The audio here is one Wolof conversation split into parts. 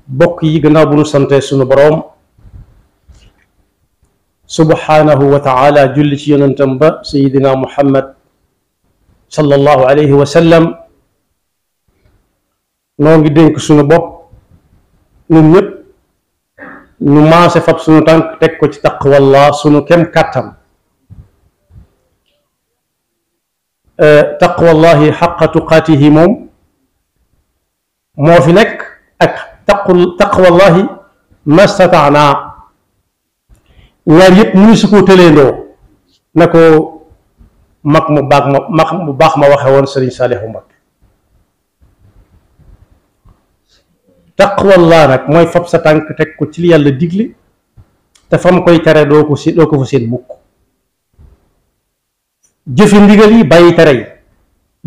bokk yi gannaaw bu nu sante sunu boroom subhanahu wa taala julli ci yonentam ba sayidina muhammad sallallahu alayhi wa sallam noo ngi dénk sunu bopp ñun ñëpp ñu maase fab sunu tànk teg ko ci taqwallah sunu kem kàttan taqwallahi xaqa tuqaatihi moom moo fi nekk ak taqwallahi mastataana ñaar yëpp mënu su ko tëleendoo na ko mag mu baax ma waxe woon Sëriñ Saalihu Mbakke taqwallah nag mooy fab sa tànk teg ko ci li yàlla digle te fam koy tere doo ko fa seen mukk jëfe ndigal yi bàyyi tere yi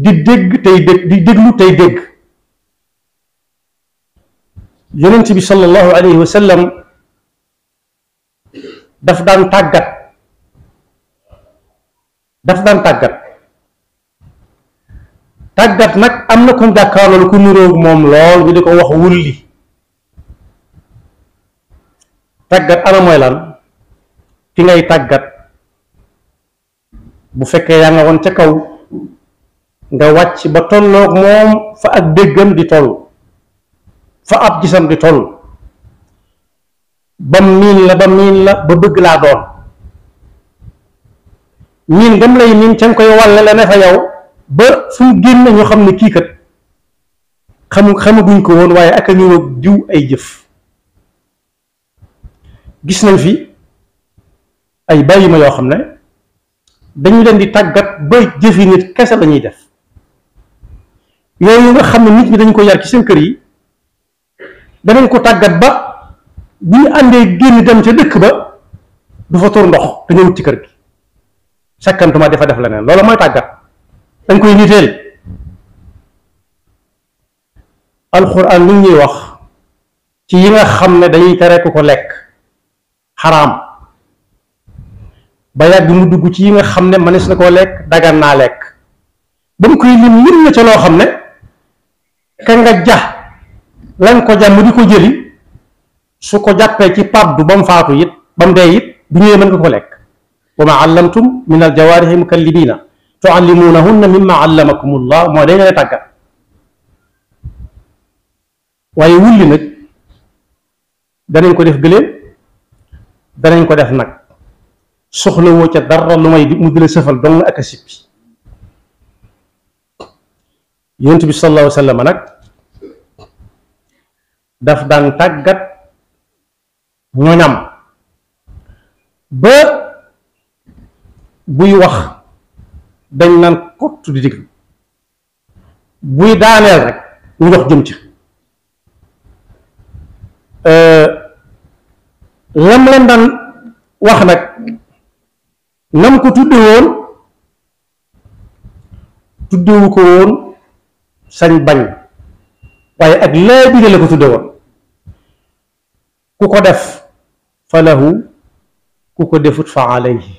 di dégg tey dégg di déglu tey dégg yonent bi sallallahu alayhi wa sallam daf daan tàggat nag am na ko jàkkaarloolu ku niroog moom lool ñu di ko wax wulli tàggat ana mooy lan ki ngay tàggat bu fekkee yaa nga woon ca kaw nga wàcc ba tolloog moom fa ak déggam di toll fa ab gisam di toll ba miin la ba bëgg laa doon miin gam lay miin ca nga koy wàlle la ne fa yow ba fu mu génn ñu xam ne kii kat xamaguñ ko woon waaye ak a ñëw diw ay jëf gis nañ fi ay bàyyi ma yoo xam ne dañu leen di tàggat ba jëfi nit kese lañuy def yooyu nga xam ne nit ñi dañ ko yar ci seen kër yi danañ ko tàggat ba bu ñu àndee génn dem ca dëkk ba du fa tur ndox te ñëwut ci kër gi sakkantuma dafa def leneen loolu mooy tàggat dañ koy niteel alxuraan li ñuy wax ci yi nga xam ne dañuy tere ku ko lekk xaraam ba yàgg mu dugg ci yi nga xam ne mënees na koo lekk dagan naa lekk ba mu koy lim na ca loo xam ne ka nga ja lañ ko ja mu di ko jëli su ko jàppee ci paddu ba mu faatu it ba mu dee it bu ñëwee mën nga ko lekk wa ma allamtum min al jawaarihi mukallibina tuallimunahunna mimma allamakumullah moo day nga tàggat waaye wulli nag danañ ko def gëléem danañ ko def nag soxla woo ca dara lu may mu di la sëfal dong ak a sippi yonent bi sallallahu alayhi wa sallam nag daf daan tàggat ñoñam ba buy wax dañ naan kott di déglu buy daaneel rek ñu dox jëm ci lam leen daan wax nag nam ko tuddewu ko woon sañ bañ waaye ak laa bi la ko tudde woon ku ko def fa lahu ku ko defut fa alayhi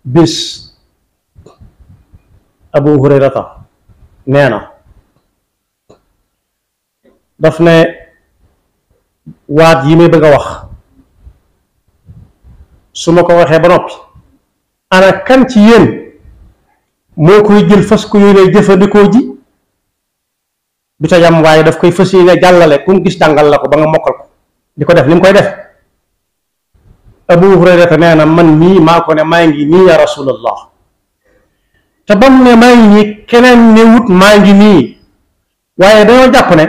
bis abu hurayrata nee na daf ne waat yi may bëgg a wax su ma ko waxee ba noppi ana kan ci yéen moo koy jël fas ko yéene jëfandikoo ji du ca yam waaye daf koy fas yéene jàllale ku mu gis jàngal la ko ba nga mokkal ko di ko def li mu koy def abu hurayrata nee na man mii maa ko ne maa ngi nii ya rasulallah te bam ne maa ngi nii keneen ne wut maa ngi nii waaye dañoo jàpp ne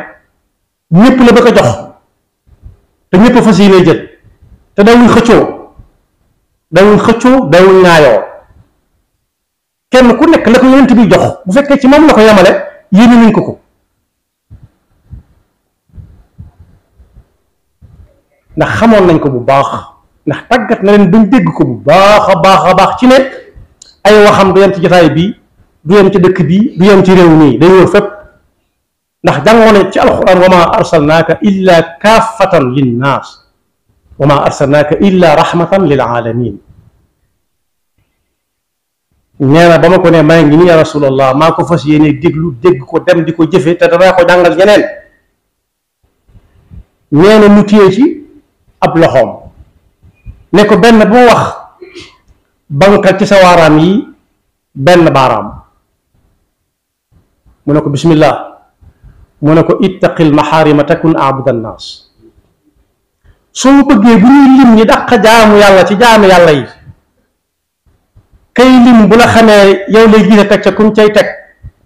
ñëpp la bëgg a jox te ñëpp fas yéene jël te dawuñ xëccoo dawuñ ŋaayoo kenn ku nekk la ko yonent bi jox bu fekkee ci moom la ko yemale yéene nañ ko ndax xamoon nañ ko bu baax ndax tàggat na leen bañ dégg ko bu baax a baax ci ne ay waxam du yem ci jotaay bi du yem ci dëkk bi du yem ci réew nii day wër fépp ndax jàngoo ne ci alquran wa ma arsalnaaka illa kaafatan linnaas wa ma arsalnaaka illa rahmatan lil alamin nee na ba ma ko ne maa ngi nii ya rasulallah maa ko fas yéene déglu dégg ko dem di ko jëfe te danaa ko jàngal ñeneen. nee na mu téye ci ab loxoom ne ko benn bu wax bankal ci sa waaraam yi benn baaraam mu ne ko bismillah mu ne ko ittaqil maxaarima takun abuda nnaas. soo bëggee bu ñuy lim ñi dàq jaamu yàlla ci jaamu yàlla yi kay lim bu la xamee yow lay gis a teg ca kuñ cay teg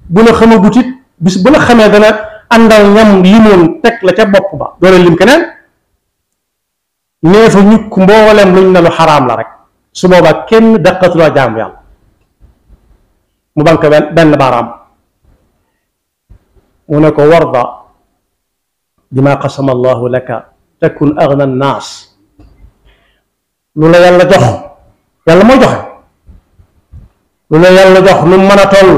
bu la xamagut it bis bu la xamee dana àndal ñam limoon teg la ca bopp ba doole lim keneen. nee fa ñukk mboolem luñ ne lu xaraam la rek su boobaa kenn dàqatuloo jaamu yàlla mu bank benn baaraam mu ne ko warda bima qasama allahu laka takun agna nnaas. lu la yàlla jox yàlla mooy joxe lu la yàlla jox lu mën a toll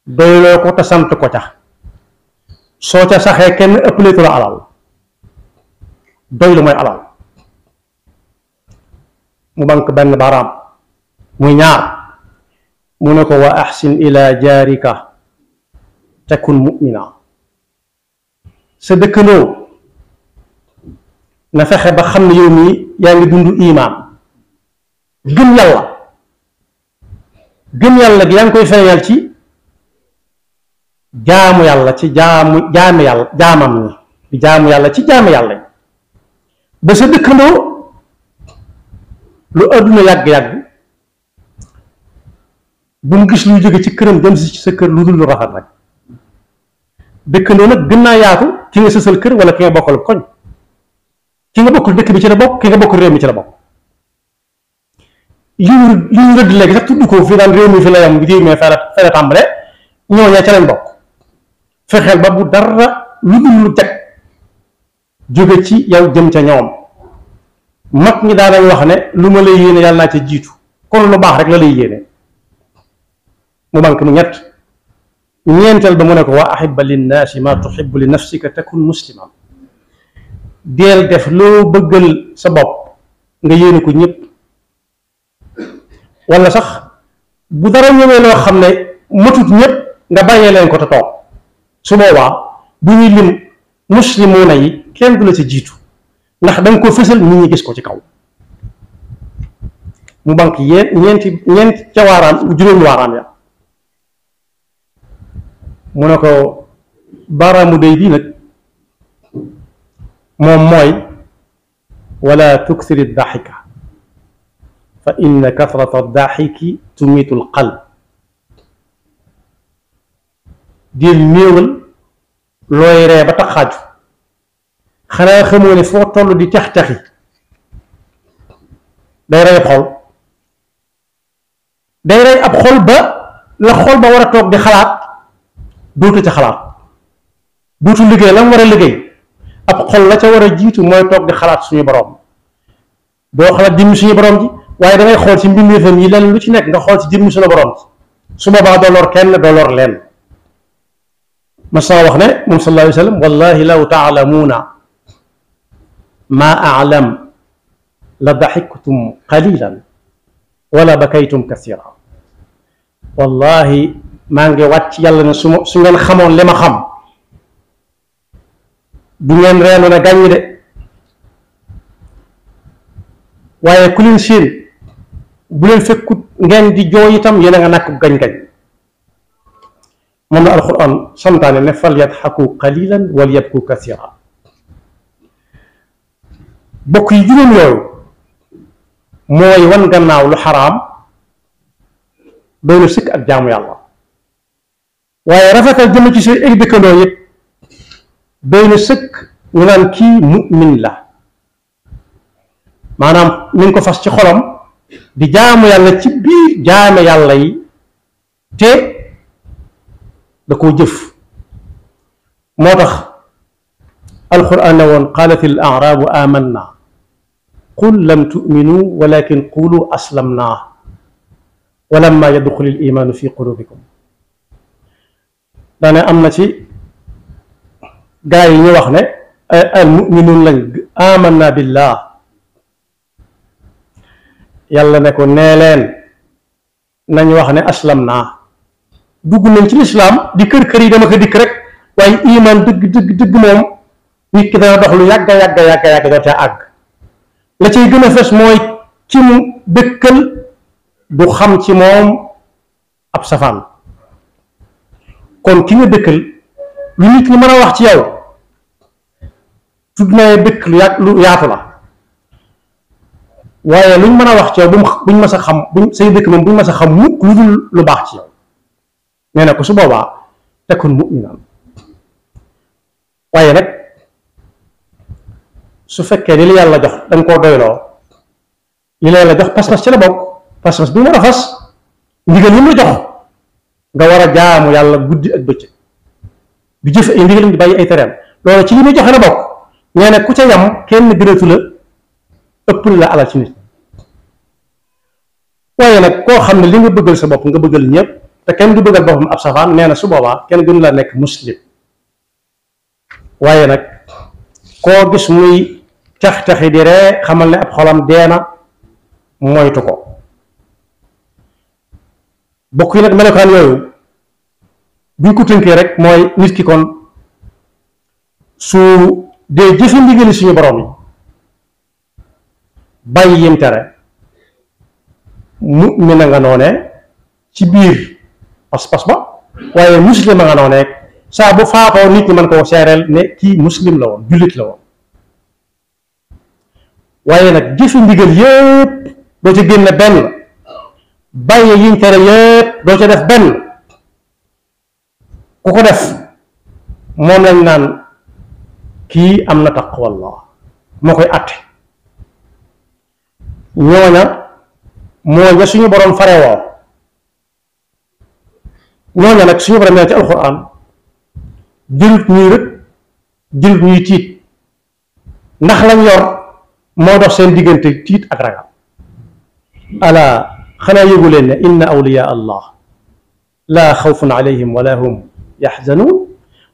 doyloo ko te sant ko ca soo ca saxee kenn ëppaleetu la alal doylu mooy alal. mu bank benn baaraam muy ñaar mu ne ko wa axsin ila jaarika takun mu'mina. sa dëkkandoo na fexe ba xam ne yow mii yaa ngi dund imaan gëm yàlla gi yaa ngi koy feeñal ci jaamu yàlla ci jaami yàlla jaamam ñi di jaamu yàlla ci jaami yàlla yi ba sa dëkkandoo lu àdduna yàgg-yàgg bu mu gis luy jóge ci këram dem si ci sa kër lu dul lu rafet rek. dëkkandoo nag gën naa yaatu ki nga sësal kër wala ki nga bokkal koñ ki nga bokkul dëkk bi ci la bokk ki nga bokkul réew mi ci la bokk. li ñu rëdd léegi sax tudd ko fii daan réew mi fi la yam réew mi fere tàmbale ñooñee ca lañ bokk. fexeel ba bu dara lu dul lu jag jóge ci yow jëm ca ñoom. mag ñi daanañ wax ne lu ma lay yéene yàlla naa ca jiitu kon lu baax rek la lay yéene. mu bank mu ñett ñeenteel ba mu ne ko wa ahibba linnaasi ma tuhibbu li nafsika takun musliman. deel def loo bëggal sa bopp nga yéene ko ñëpp. wala sax bu dara ñëwee loo xam ne matut ñëpp nga bàyyee leen ko te toog su boobaa bu ñuy lim muslimuuna yi kenn du la ci jiitu ndax danga ko fësal nit ñi gis ko ci kaw. mu bank ñeenti ca waaraam juróomi waaraam ya mu ne ko baaraamu day bii nag moom mooy wala tuksiri daxika fa inna kasrata daxiki tumiitu lqalb. dil néewal looy ree ba tax xaaju xanaa xamoo ne foo toll di tex-texi day rey ab xol day rey ab xol ba la xol ba war a toog di xalaat dootu ca xalaat dootu liggéey la mu war a liggéey ab xol la ca war a jiitu mooy toog di xalaat suñu borom. doo xalaat jëmmi suñu borom ji waaye dangay xool ci mbindeefam yi lenn lu ci nekk nga xool ci jëmmi suñu borom ji su boobaa doo lor kenn doo lor leen. ma saa wax ne moom sallallahu alayhi wa sallam wallahi law taalamuuna maa alam la daxiktum qalilan wala bakaytum kasira. wallahi maa ngi wàcc yàlla ne su ngeen xamoon li ma xam du ngeen reenu ne gàññ de waaye ku leen séen bu leen fekkut ngeen di jooy itam yéen a nga nàkk gañ-gañ. moom la alquran santaane ne fal yadxaku qalilan wal yabku kasira. bokk yi juróom yooyu mooy wan gannaaw lu xaraam doy na sëkk ak jaamu yàlla waaye rafetal jëm ci say ay dëkkandoo yëpp doy na sëkk ñu naan kii mu'min la maanaam mi ngi ko fas ci xolam di jaamu yàlla ci biir jaame yàlla yi te da koo jëf. moo tax alquran ne woon qaalat al a'raabu amanna qul lam tu'minu walakin qulu aslamna walamma yadxul al imaanu fi qulubikum. daane am na ci gaa yi ñu wax ne al mu'minuun lañ amanna billah yàlla ne ko nee leen nañ wax ne aslam naa dugg nañ ci lislaam di kër kër yi dama ko dikk rek waaye iman dëgg dëgg dëgg moom nit ki dana dox lu yàgga yàgga yàgga yàgga doo ca àgg la cay gën a fes mooy ci mu dëkkal du xam ci moom ab safaan kon ki nga dëkkal lu nit ñi mën a wax ci yow tudd na dëkk lu yaatu la waaye luñ mën a wax ci yow buñ mas a xam say dëkk moom buñ mas a xam mukk lu dul lu baax ci yow nee na ko su boobaa takun mu'minan waaye nag su fekkee li la yàlla jox danga koo doyloo li la yàlla jox pas-pas ci la bokk pas-pas bi war a fas ndigal li mu la jox nga war a jaamu yàlla guddi ak bëccëg di jëf ay ndigalam di bàyyi ay tereem loolu ci li muy joxe la bokk nee na ku ca yam kenn gënatu la ëpp la alal ci nit waaye nag koo xam ne li nga bëggal sa bopp nga bëggal ñëpp te kenn du bëggal boppam ab safaan nee na su boobaa kenn gënu la nekk muslim waaye nag koo gis muy tax-taxi di ree xamal ne ab xolam deena moytu ko bokk yi nag melokaan yooyu buñ ko tënkee rek mooy nit ki kon su dee jëfe ndigali suñu borom yi bàyyi yim tere mu'min a nga noone ci biir pas-pas ba waaye muslim a nga noone saa bu faatoo nit ñi mën koo seereel ne kii muslim la woon jullit la woon waaye nag jëfe ndigal yépp doo ca génn benn bàyyi yiñ tere yépp doo ca def benn ku ko def moom lañ naan kii am na taqwallah moo koy atte ñooña mooña suñu boroom farewoo ñooña nag suñu boroom nee ci alxuraan jëlut ñuy rëg jëlut ñuy tiit ndax lañ yor moo dox seen diggante tiit ak ragal ala xanaa yëgu leen ne inna awliya allah laa xawfun alayhim wala hum yaxzanuun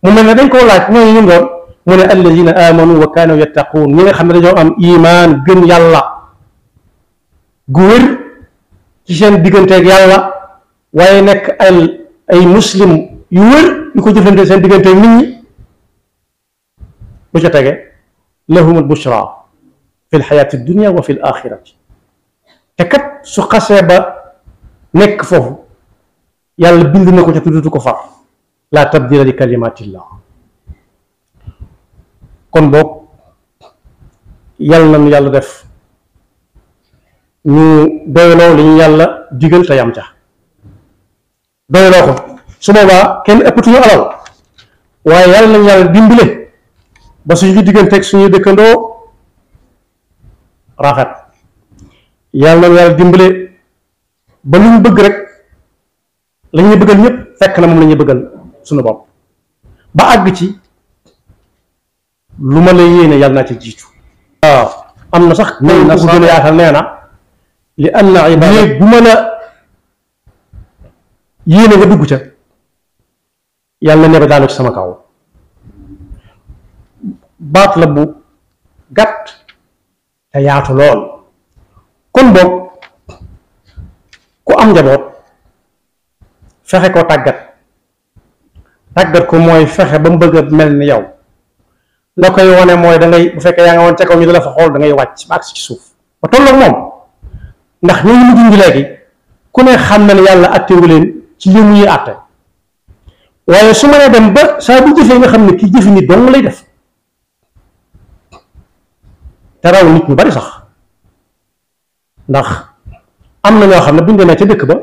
mu mel ne dañ koo laaj ñooñu ñu doon mu ne alladina amanu wa kaanu yattaquun ñi nga xam ne dañoo am imaan gëm yàlla gu wér ci seen digganteeg yàlla waaye nekk ay muslim yu wér yu ko jëflante seen digganteeg nit ñi bu ca tege lahum al bushra fi l xayaati dunia wa fi l axirati te kat su xasee ba nekk foofu yàlla bind na ko ca tuddutu ko far laa tabdila li kalimatillah kon boog yàlla nañu yàlla def ñu doyloo li ñu yàlla digal te yam ca doyloo ko su boobaa kenn ëppatuñu alal waaye yàlla nañu yàlla dimbale ba suñu digganteeg suñuy dëkkandoo rafet yàlla nañu yàlla dimbale ba lu ñu bëgg rek la ñuy bëggal ñëpp fekk na moom la ñuy bëggal suñu bopp ba àgg ci lu ma la yéene yàlla naa ci jiitu waaw am na sax tey na ko gën a yaatal nee na li anna ibaada bu mën a yéene nga dugg ca yàlla ne ba daanu ci sama kaw baat la bu gàtt te yaatu lool kon boog ku am njaboot fexe ko tàggat ko mooy fexe ba mu bëgg a mel ni yow la koy wane mooy da ngay bu fekkee yaa nga woon ca kaw ñu dala fa xool da ngay wàcc ba agsi ci suuf ba tolloog moom ndax ñooñu mu junj léegi ku ne xam na ne yàlla attewu leen ci li muy àtte waaye su ma nee dem ba saa bu jëfee nga xam ne kii jëfi nit dong lay def te raw nit ñu bari sax ndax am na ñoo xam ne buñ demee ca dëkk ba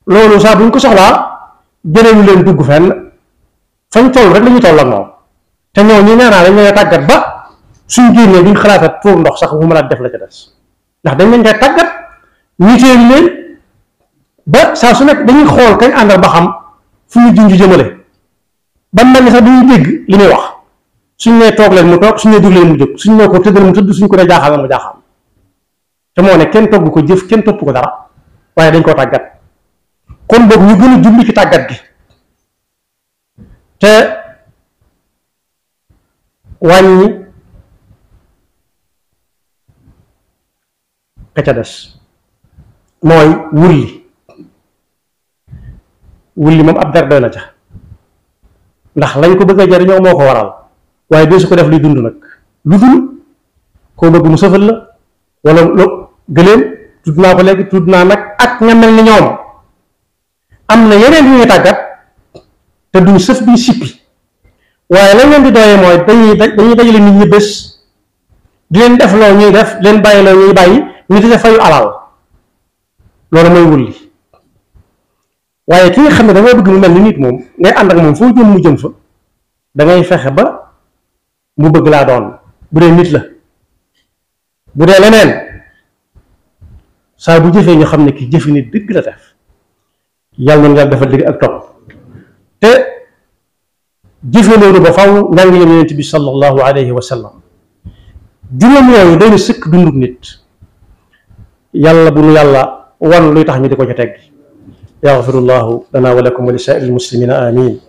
loolu saa buñ ko soxlaa jëleelu leen dugg fenn fañ toll rek la ñuy toll ak moom te ñoo ñi nee naa dañ leen tàggat ba suñ génnee duñ xalaata tuur ndox sax bu mën a def la ca des ndax dañ leen koy tàggat ñiteel leen ba saa su nekk dañuy xool kañ àndal ba xam fu ñu junj jëmale ba mel ni sax duñu dégg li muy wax suñ nee toog leen mu toog suñ nee dugg leen mu jóg suñ nee ko tëddal mu tëdd suñ ko ne jaaxal mu jaaxal te moo ne kenn togg ko jëf kenn topp ko dara waaye dañ koo tàggat kon boog ñu gën a jubli ci tàggat gi te wàññi ka ca des mooy wulli wulli moom ab der doy na ca ndax lañ ko bëgg a jariñoo moo ko waral waaye dee su ko def luy dund nag lu dul koo bëgg mu sëfal la wala gëléem tudd naa ko léegi tudd naa nag ak ña mel ni ñoom am na yeneen yu ñu tàggat te duñ sëf duñ sippi waaye lañ leen di doyee mooy dañuy dajale nit ñi bés di leen def loo ñuy def leen bàyyi loo ñuy bàyyi ñu di fayu alal loolu mooy wulli waaye ki nga xam ne da ngay bëgg mu mel ni nit moom ngay ànd ak moom foo jëm mu jëm fa da ngay fexe ba mu bëgg laa doon bu dee nit la bu dee leneen saa bu jëfee ñu xam ne ki jëfi nit dëgg la def yàlla na yàlla defal dëgg ak topp te jëfe loolu ba faw njàngale yonent bi sallallahu alayhi wa sallam juróom yooyu day na sëkk dundub nit yàlla bu nu yàlla wan luy tax ñu di ko ca tegg yaxfirullahu lana wa lakum wa li saa'iril muslimina amin